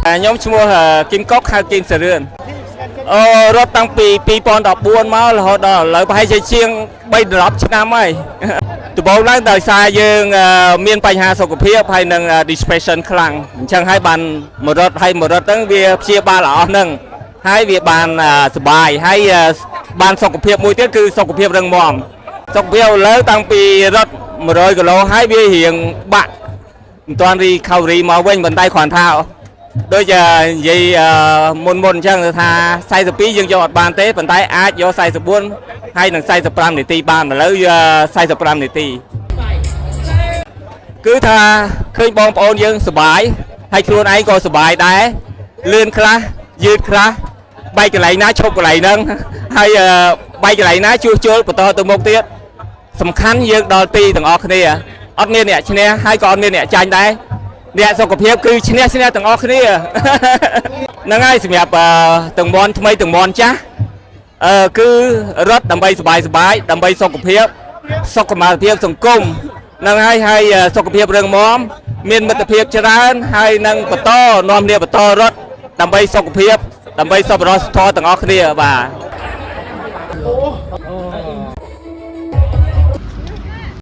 ខ្ញុំឈ្មោះគឹមកុកហៅគឹមសរឿនអូរត់តាំងពី2014មករហូតដល់ឥឡូវប្រហែលជាជាង3 10ឆ្នាំហើយដំបូងឡើងដោយសារយើងមានបញ្ហាសុខភាពហើយនឹង depression ខ្លាំងអញ្ចឹងហើយបានមករត់ហើយមករត់ហ្នឹងវាព្យាបាលអស់ហ្នឹងហើយវាបានសบายហើយបានសុខភាពមួយទៀតគឺសុខភាពរឹងមាំសុខភាពឥឡូវតាំងពីរត់100គីឡូហើយវារៀងបាក់មិនទាន់ recovery មកវិញប៉ុន្តែគ្រាន់ថាដូចនិយាយមុនមុនអញ្ចឹងថា42យើងយកអត់បានទេប៉ុន្តែអាចយក44ហើយនឹង45នាទីបានឥឡូវ45នាទីគឺថាឃើញបងប្អូនយើងសប្បាយហើយខ្លួនឯងក៏សប្បាយដែរលឿនខ្លះយឺតខ្លះបែកកន្លែងណាឈប់កន្លែងហ្នឹងហើយបែកកន្លែងណាជួសជុលបន្តទៅមុខទៀតសំខាន់យើងដល់ទីទាំងអស់គ្នាអត់មានអ្នកឈ្នះហើយក៏អត់មានអ្នកចាញ់ដែរអ្នកសុខភាពគឺឈ្នះឈ្នះទាំងអស់គ្នា ហ្នឹងហើយសម្រាប់ទាំងមន់ថ្មីទាំងមន់ចាស់គឺរត់ដើម្បីសบายសบายដើម្បីសុខភាពសុខុមាលភាពសង្គមហ្នឹងហើយហើយសុខភាពរឹងមាំមានមិត្តភាពច្រើនហើយនឹងបន្តនាំគ្នាបន្តរត់ដើម្បីសុខភាពដើម្បីសប្បុរសធម៌ទាំងអស់គ្នាបាទ។